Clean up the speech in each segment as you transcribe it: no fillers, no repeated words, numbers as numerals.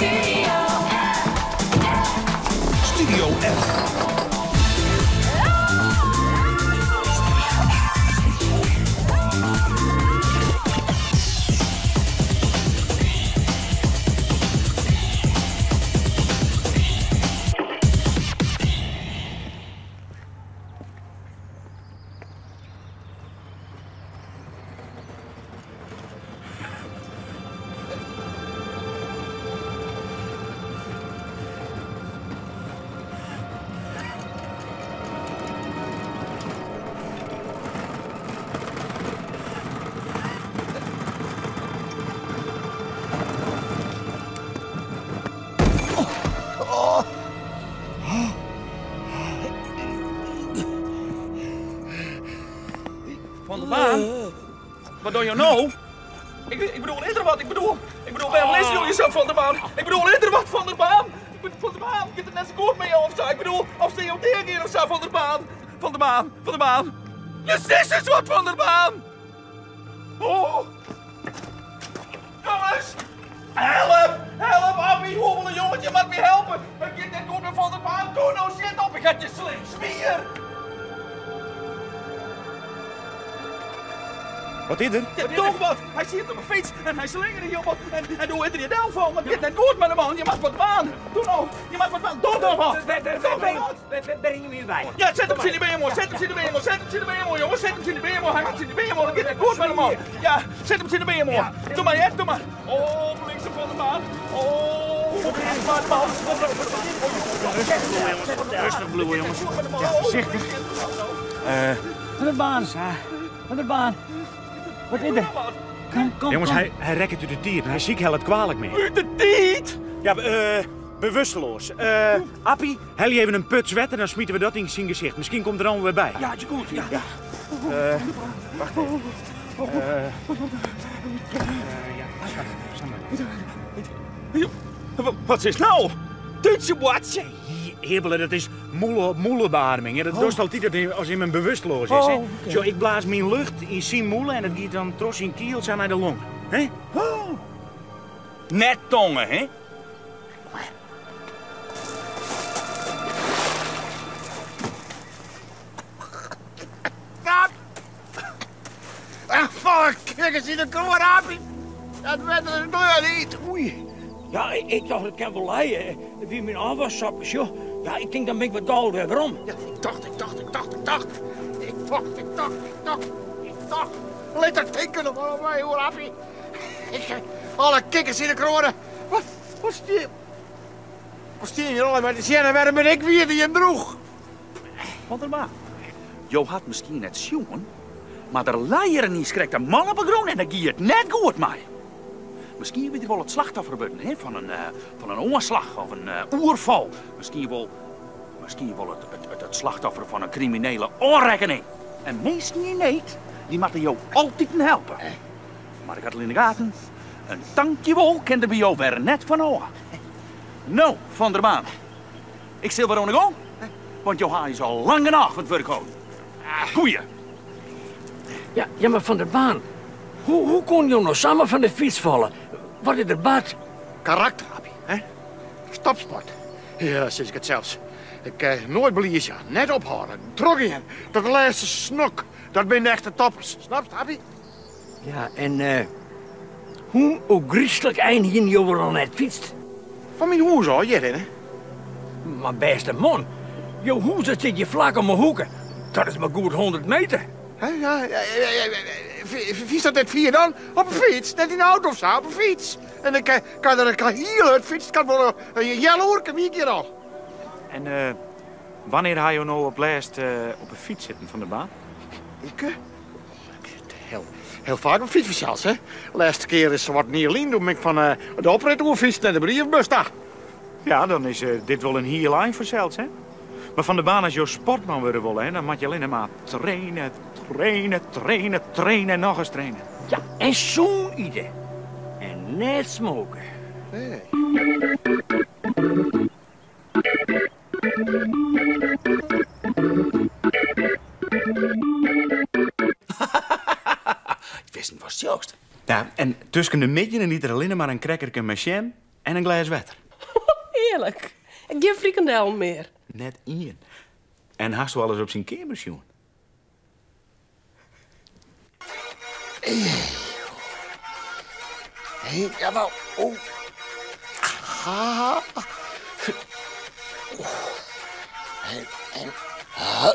Studio F. Studio F. Van der Baan? Wat doe je nou? Ik, ik bedoel, is er wat? Ik bedoel, ik bedoel, waarom lezen jullie zo Van der Baan? Ik bedoel, is er wat Van der Baan? Ik bedoel, Van der Baan, je het net zo goed mee of zo? Ik bedoel, of ze jou tegen of zo Van der Baan? Van der Baan, Van der Baan. Je zus is wat Van der Baan! Oh! Jongens! Help! Help, Appie! Hoeveel een jongetje moet me helpen! Het gaat net goed met Van der Baan. Doe nou shit op, ik had je slim smier! Wat is er? Ja, toch wat! Hij zit op een fiets en hij slingert hier wat. En, en doe het er je van. Maar het gaat net goed met de man. Je mag wat aan. Doe nou! Je mag wat aan. Doe nou wat! Doe nou wat! Breng hem hier bij. Ja, zet hem in de BMO, zet hem in de BMO, zet hem in de BMO, jongens, zet hem in de BMO, hij gaat in de BMO, dat gaat net goed met de man. Ja, zet hem in de BMO. Doe maar, hè, doe maar. Oh, bliksem van de maan. Oh, bliksem van de maan. Rustig, jongens. Rustig, bloeien, jongens. Ja, voorzichtig. Van de baan, Van de baan. Wat is er? Kom, kom, Jongens, kom. hij, hij rekt uit de tiert. Hij ziek heel het kwalijk mee. Uit de tiet! Ja, bewusteloos. Appie, haal je even een put zwet en dan smieten we dat in zijn gezicht. Misschien komt er dan weer bij. Ja, het is goed. Ja. Wacht even. Ja, Wat is nou? Duitse boatje. Heerbelen, dat is moele op moelebeademing. hè. Dat doet altijd dat als iemand bewusteloos is. Hè. Oh, oké. Zo, ik blaas mijn lucht in zijn moele en dat gaat dan tros in kiel zo naar de long. Hè? Net tongen, hè? Ah, fuck, kijk eens in de kroon, Appie. Dat werd er nog niet. Oei. Ja, ik, ik dacht, ik kan wel leien. Wie mijn afwassapjes, joh. Ja, ik denk, dan ben ik wat dal weer. Waarom? Ja, ik dacht, ik dacht, ik dacht, ik dacht. Ik dacht, ik dacht, ik dacht, ik dacht. Let dat teken op allemaal mij, hoor, Appie. Ik, alle kikkers in de kronen. Wat, wat stier... Wat stier hier allemaal te zien en waarom ben ik weer die hem droeg? Van der Baan. Jo had misschien net jongen, maar de leier niet schrikt een man op de grond en dan ging het net goed mee. Misschien weet je wel het slachtoffer worden, hè? Van een oorslag of een oerval. Misschien wel het slachtoffer van een criminele oorrekening. En mensen die niet, die moeten jou altijd helpen. Maar ik had het in de gaten, een tankje wol kende bij jou weer net van oor. Nou, Van der Baan, ik zil weer aan de gang, want jouw haar is al lang genoeg van het werk houden. Goeie. Ja, ja, maar Van der Baan, hoe kon je nou samen van de fiets vallen? Wat is er bad? Karakter, Appie, hè? Stapsport. Ja, sinds ik het zelfs. Ik nooit belies, ja. Net ophouden. Trok in. Tot de laatste snok. Dat ben de echte toppers. Snap je, Appie? Ja, en hoe ogrieselijk eind hier je al net fietst? Van mijn hoes al, hier hè? Maar beste man, jouw hoes dat zit je vlak om mijn hoeken. Dat is maar goed 100 meter. Hè, ja, ja, ja, ja, ja, Fiets dat net vier dan? Op een fiets, net in de auto of zo, op een fiets. En dan kan er een heel hard fietsen, kan wel een jelle wie keer al. En wanneer ga je nou op laatst op een fiets zitten van de baan? Ik? Ik zit heel, heel vaak op fiets zelfs, hè. De laatste keer is wat Nierlien, toen ben ik van de oprit oerfiets naar de brievenbus daar. Ja, dan is dit wel een heel eind voor zelfs, hè. Maar van de baan als je sportman worden wil, hè, dan moet je alleen maar trainen, trainen, trainen, trainen en nog eens trainen. Ja, en zo'n idee. En net smoken. Nee. Ik wist niet wat het jokst. Ja, en tussen de midden en niet er alleen maar een crackerke met jam. En in glês wetter. Hearlik. En gjin frikandellen mear. Net ien. En hasto alris op syn keamer sjoen? Ja, nou. Oh. Ah. En, en, ah,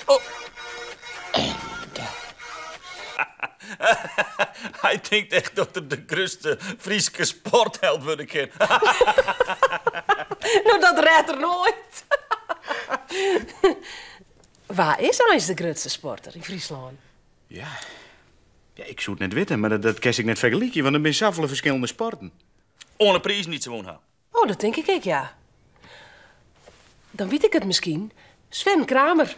Oh. Hy tinkt echt dat er de grutste Fryske sportheld wurde kin. No, dat rêdt er noait. Wa is eins de grutste sporter yn Fryslân? Ja. Ja, ik soe it net witte, mar dat kinst ek net fergelykje, want der binne safolle ferskillende sporten. Oan de prizen dy't se wûn ha. Oh, dat tink ik ek, ja. Dan wit ik it miskien. Sven Kramer.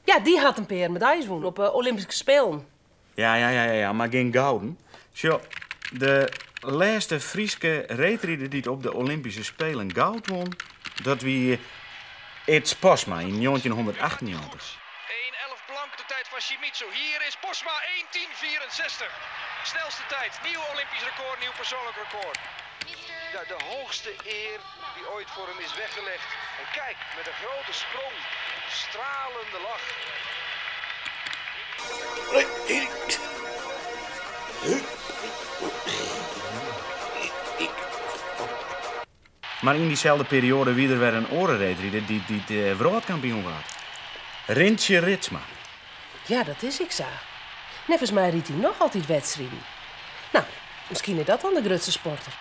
Ja, dy hat in pear medaljes wûn op de Olympyske Spelen. Ja, ja, ja, ja, mar gjin gouden. Sjoch, de lêste Fryske reedrider dy't op de Olympyske Spelen goud wûn, dat wie Ids Postma yn njoggentjinhûndertachtennjoggentich. 1.11 blank de tijd van Shimizu. Hier is Postma 1.10.64. Snelste tijd, nieuw Olympisch record, nieuw persoonlijk record. Ja, de hoogste eer die ooit voor hem is weggelegd. En kijk, met een grote sprong, stralende lach. Mar yn dyselde perioade wie der wer in oare reedrider dy't dy't wrâldkampioen waard. Rintje Ritsma. Ja, dat is ek sa. Neffens my rydt hy noch altyd wedstriden. No, miskien is dat dan de grutste sporter.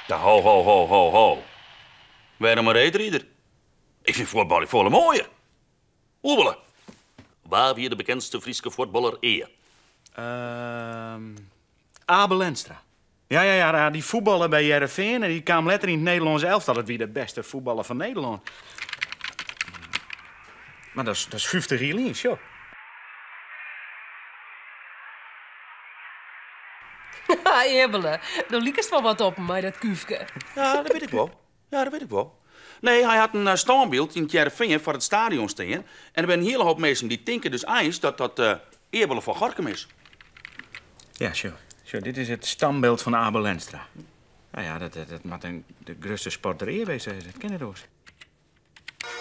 Ja, ho, ho, ho, ho, ho. Wêrom in reedrider? Ik fyn fuotbaljen folle moaier. Oebele, wa wie de bekendste Fryske fuotballer ea? Ehm, Abe Lenstra. Ja, ja, ja, dy fuotballe by Hearrenfean en dy kaam letter yn it Nederlânsk elftal. Dat wie de bêste fuotballer fan Nederlân. Mar dat is 50 jier lyn, sjoch. Ibbele, do likest wol wat op him mei dat kúfke. Ja, dat wit ik wol. Ja, dat wit ik wol. Nee, hy hat in eh, stânbyld yn it Hearrenfean foar it stadion stean. En der binne in hiele hoop minsken dy't tinke dus eins dat dat eh, Ibbele fan Gorkum is. Ja, sjoch. Sjoch, dit is it stambyld fan Abe Lenstra. Nou ja, dat, dat moat in, de grutste sporter ea west wêze. Dat kin net oars.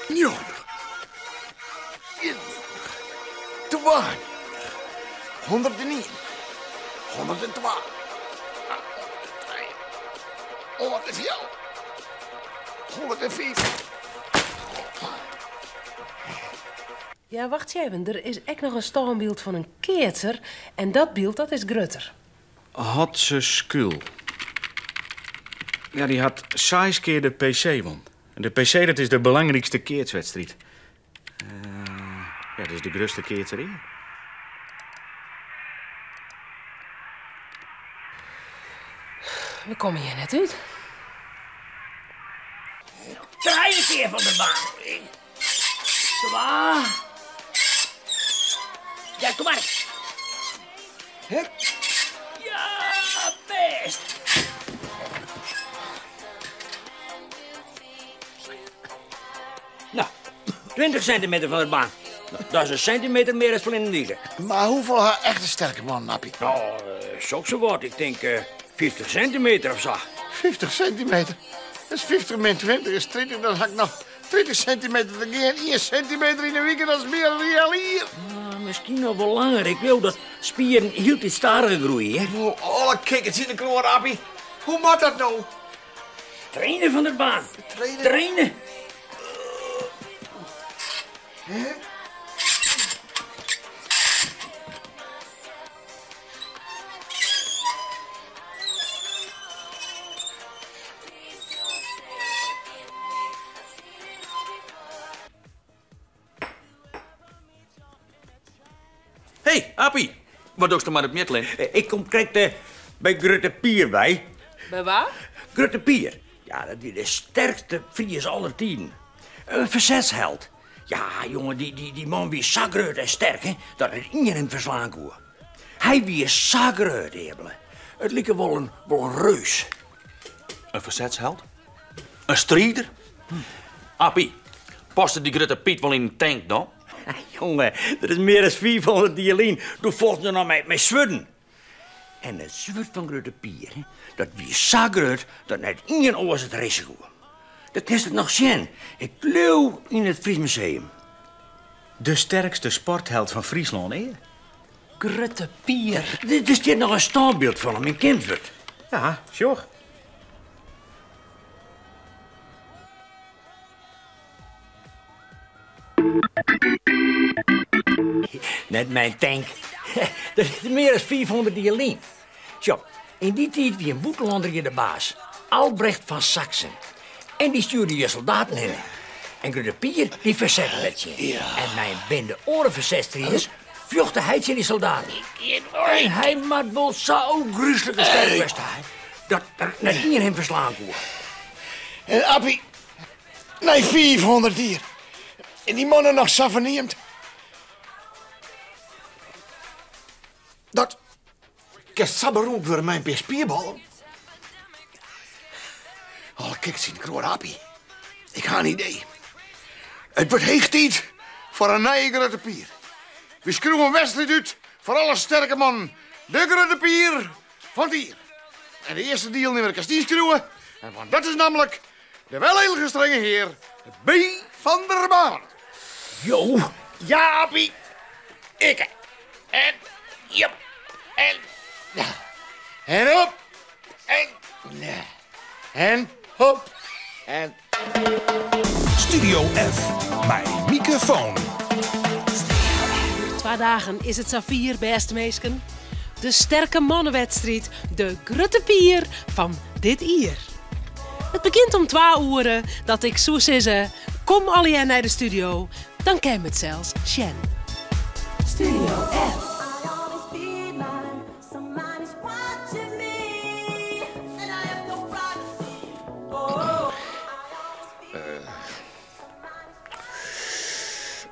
90, 91, 92, 101, 102, 103, 104, 105. Ja, wacht even. Der is ek noch in stânbyld fan in keatser en dat byld dat is grutter. Hotze Schuil. Ja, dy hat seis kear de PC wûn. En de PC dat is de belangrykste keatswedstriid. Uh, ja, dat is de grutste keatser ea. We komme hjir net út. Trije kear fan de baan. Twa. Ja, kom mar. Hup. Ja, bêst. No, 20 sintimeter fan de baan. Dat is in sintimeter mear as ferline wike. Mar hoefolle ha echte sterke mannen, Appie? No, soksawat. Ik tink 50 sintimeter of sa. 50 sintimeter? Dat is 50 min 20 is 30. Dan ha ik noch 30 sintimeter te gean. Ien sintimeter yn 'e wike, dat is mear as in healjier. Ah, miskien noch wol langer. Ik leau dat spieren hieltyd stadiger groeie, hè? Oh, alle kikkers yn 'e kroan, Appie. Hoe moat dat no? Traine fan der Baan. Traine? Traine. Hey, Appie. Wat dochsto mei dat mjitlint? Ik kom krekt eh, by Grutte Pier wei. By wa? Grutte Pier. Ja, dat wie de sterkste Fries aller tiden. In fersetsheld. Ja, jonge, dy, dy, dy man wie sa grut en sterk, hè, dat net ien him ferslaan koe. Hy wie sa grut, Eabele. It like wol in, wol in reus. In fersetsheld? In strider? Appie, paste dy Grutte Piet wol yn in tank dan? Jonge, dat is mear as 500 jier lyn. Doe fochten se noch mei, mei swurden. En it swurd fan Grutte Pier, dat wie sa grut dat net ien oars it risse koe. Dat kinst it noch sjen, ik leau yn it Fries Museum. De sterkste sportheld fan Fryslân ea. Grutte Pier. Der stiet noch in stânbyld fan him yn Kimswert. Ja, sjoch. Net myn tank. Dat is mear as 500 jier lyn. Sjoch, yn dy tiid wie in bûtenlanner hjir de baas, Albrecht fan Saksen. En dy stjoerde hjir soldaten hinne. En Grutte Pier dy fersette dêr tsjin. En mei in binde oare fersetsstriders fjochte hy tsjin dy soldaten. En hy moat wol sa ôfgryslike sterk west ha, dat der net ien him ferslaan koe. En Appie, Nei 500 jier en dy mannen noch sa ferneamd. Dat kinst sa beroemd wurde mei in pear spierballen. Alle kikkers yn de kroade, Appie. Ik ha in idee. It wurdt heech tiid foar in nije Grutte Pier. Wy skriuwe in wedstriid út foar alle sterke mannen. De Grutte Pier fan it jier. En de earste dielnimmer kinst ynskriuwe. En want dat is nammentlik De weledige strenge hear B. van der Baan. Jo? Ja, Appie. Ikke. En jep. En ja. En hop. En ja. En hop. En. Studio F mei Mieke Foon. Twa dagen is it safier, bêste minsken. De sterke mannewedstriid, de Grutte Pier fan dit jier. It begjint om twa oere, dat ik soe sizze, kom allegear nei de studio, dan kin we it sels sjen. Studio F.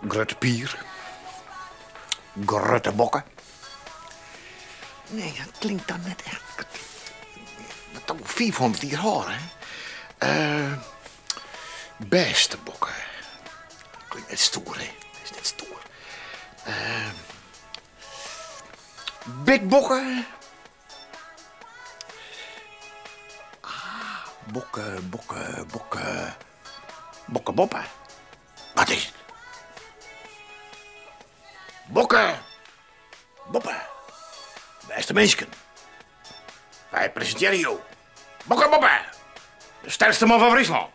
Grutte Pier. Grutte Bokke. Nee, dat klinkt dan net echt. Dat toch 500 jier hâlde, hè? Uh, bêste Bokke. Klinkt net stoer, hè? Is net stoer. Uh, Big Bokke. Ah, Bokke, Bokke, Bokke. Bokke Boppe. Wat is it? Bokke! Boppe! Bêste minsken, wy presintearje jo Bokke Boppe, de sterkste man fan Fryslân.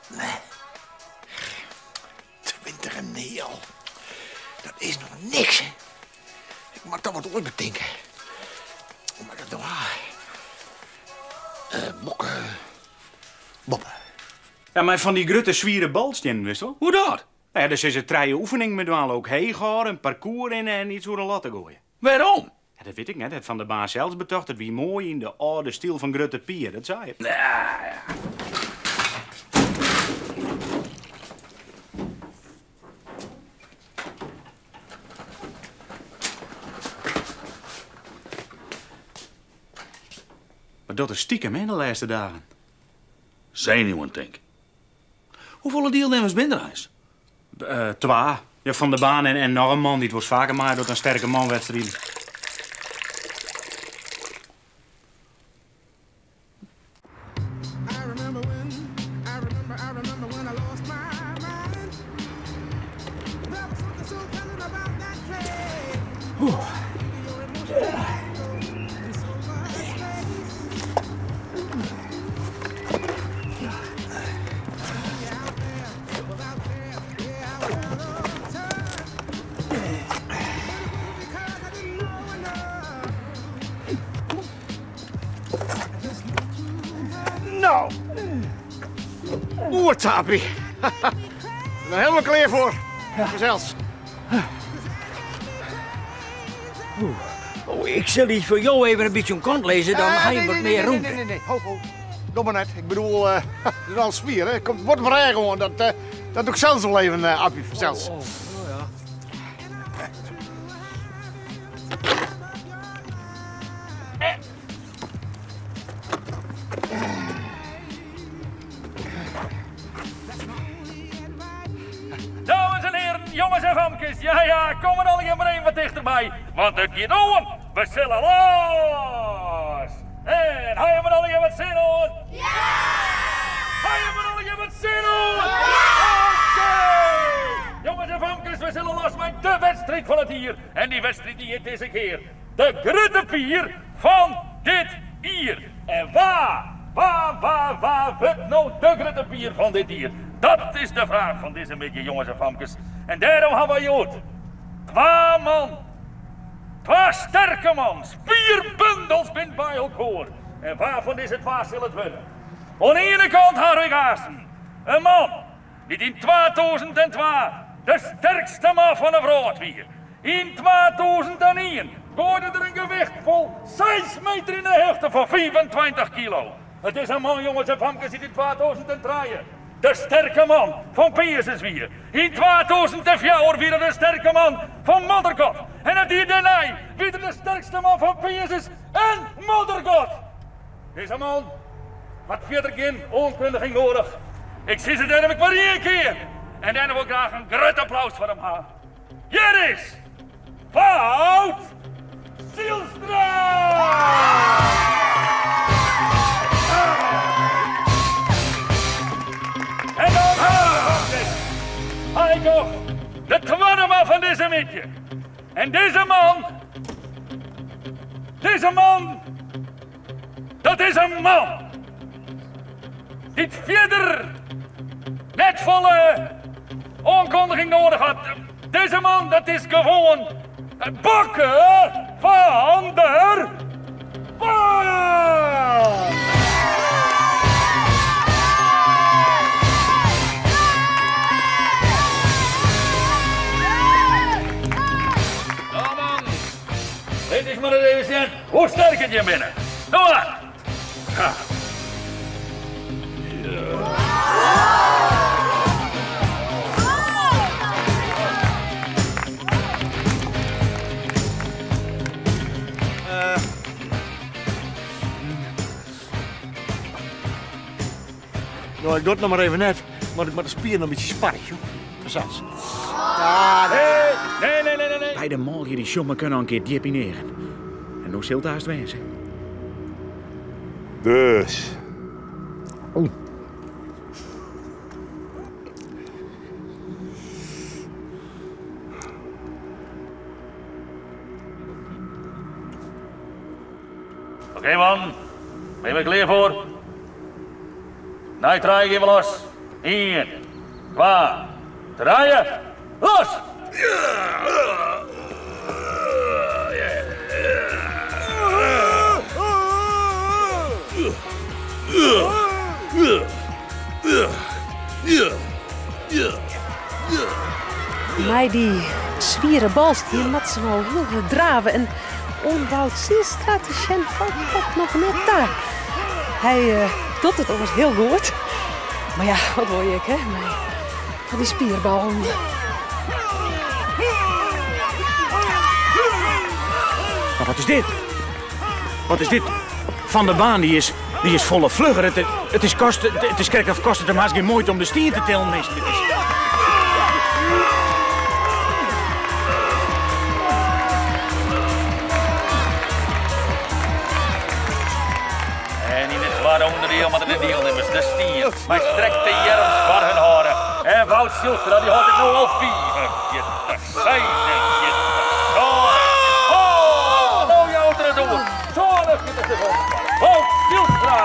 Nee. 20 en nul. Dat is noch niks, hè. Ik moat toch wat oars betinke. Hoe moat ik dat nou ha? Bokke. Boppe. Ja, mar fan dy grutte swiere balstiennen, witst wol? Hoe dat? Nou ja, dêr sille se trije oefeningen mei dwaan, ook heech hâlde, in parkoer rinne en iets oer in latte goaie. Wêrom? Ja, dat wit ik net. Hat Van der Baan sels betocht. It wie moai yn de âlde styl fan Grutte Pier, dat sei er. Ja, ja. Mar dat is stikem, hè, de lêste dagen. Zenuwen, tink. Hoefolle dielnimmers binne der eins? Twa. Ja, Van der Baan en noch in man dy't wolris faker meidocht oan sterke manwedstriden. No, oer Appie. Ik ben helemaal klear foar. Fansels. Oh, ik sil dy foar jo even in bytsje oan kant lizze, dan ha je wat mear rûmte. Nee, nee, nee, ho, ho. Doch mar net. Ik bedoel, het is al swier, hè. Komt wat mar rêch oan. Dat, dat doch ik sels wol even, Appie, fansels. Oh, oh, ja. Jonges en famkes, ja ja, kom der allegear mar even wat tichterby, want it giet oan! We sille los! En ha jim der allegear wat sin oan? Ja! Ha jim der allegear wat sin oan? Ja! Oké! Jonges en famkes, we sille los mei de wedstriid fan it jier. En dy wedstriid dy hjit dizze kear de Grutte Pier fan dit jier. En wa, wa, wa, wa wurdt no de Grutte Pier fan dit jier? Dat is de fraach fan dizze middei, jonges en famkes. En dêrom ha wy hjoed twa man, twa sterke man, spierbundels binne by elkoar. En wa fan dizze twa sil it wurde? Oan de iene kant ha ik aansten in man dy't yn 2002 de sterkste man fan 'e wrâld wie. Yn 2001 goaide er in gewicht fol seis meter yn 'e hichte fan 25 kilo. It is in man, jonges en famkes, dy't yn 2003 de sterke man fan Peazens wie. Yn 2004 wie er de sterke man fan Moddergat. En it jier dêrnei wie er de sterkste man fan Peazens en Moddergat. Dizze man hat fierder gjin oankundiging noadich. Ik sis it dêrom ek mar ien kear. En dêrnei wol ik graach in grut applaus foar him ha. Hjir is Wout Zijlstra! En dan ha ik noch de twadde man fan dizze middei. En dizze man, dizze man, dat is in man dy't fierder net folle oankondiging noadich hat. Dizze man, dat is gewoan Bokke van der Baan! Nou man, lit ús mar ris even sjen hoe sterk it jim binne. Kom mar! Ha. No, ik doch it noch mar even net, want ik moat de spieren noch in bytsje sparre, joh. Fansels. Ja, nee. Nee, nee, nee, nee, nee. By de manlju dy sjocht men noch in kear djip yn eagen. En no sil it haast wêze. Dus. Oh. Oké man, bin je der klear foar? Nei trije gean we los. Ien, twa, trije, los! Mei dy swiere balstien moatte se no hiel hurd drave en oan Wout Zijlstra te sjen falt dat noch net ta. Hy docht it oars hiel goed. Mar ja, wat wol je ek, hè, mei fan dy spierballen. Mar wat is dit? Wat is dit? Van der Baan dy is, dy is folle flugger. It, it is kost, it is krekt of kostet him hast gjin muoite om de stien te tillen. Minsken, dit is... En yn it twadde ûnderdiel moatte de dielnimmers de stien mei strekte earms foar hun hâlde. En Wout Zijlstra dy hâldt it no al 45, 46, 47, oh, no jout er it oer. 47 sekonden foar Wout Zijlstra.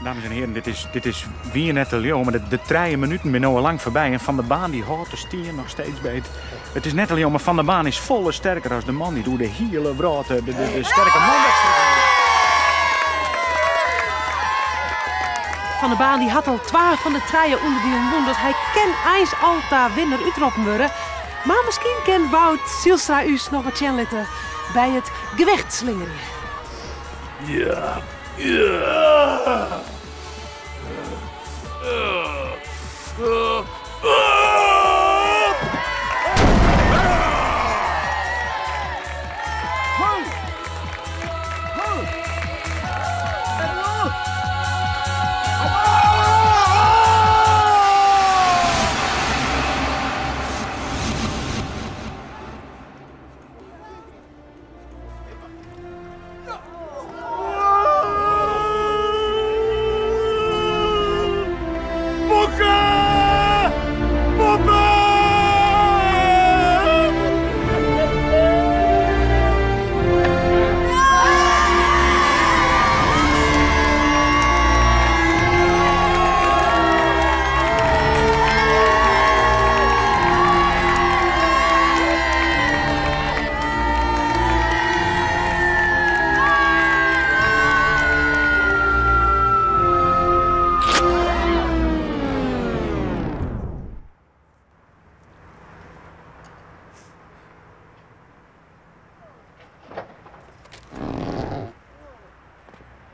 Dames en heren, dit is, dit is wier net te leauwen, mar de trije minuten binne no al lang foarby en Van der Baan dy hâldt de stien noch steeds beet. It is net te leauwen, mar Van der Baan is folle sterker as de man dy't oer de hiele wrâld de, de, de sterke manwedstriid Van der Baan dy hat al twa fan de trije ûnderdielen wûn, dus hy kin eins al ta winner útroppen wurde. Mar miskien kin Wout Zijlstra ús noch wat sjen litte by it gewichtslingerjen. Ja. Ja.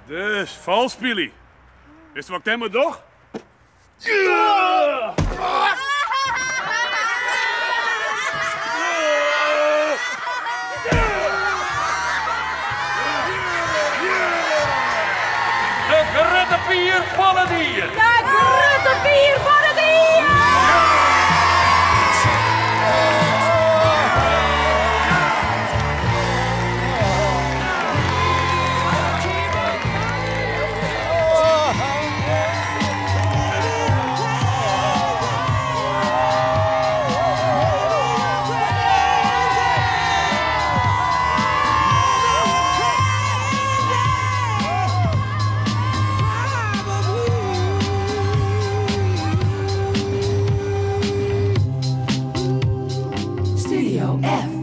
Dus, falsk spylje. Witst wat ik dêrmei doch? De grutte pier fan it jier! De grutte pier fan it jier! Studio F.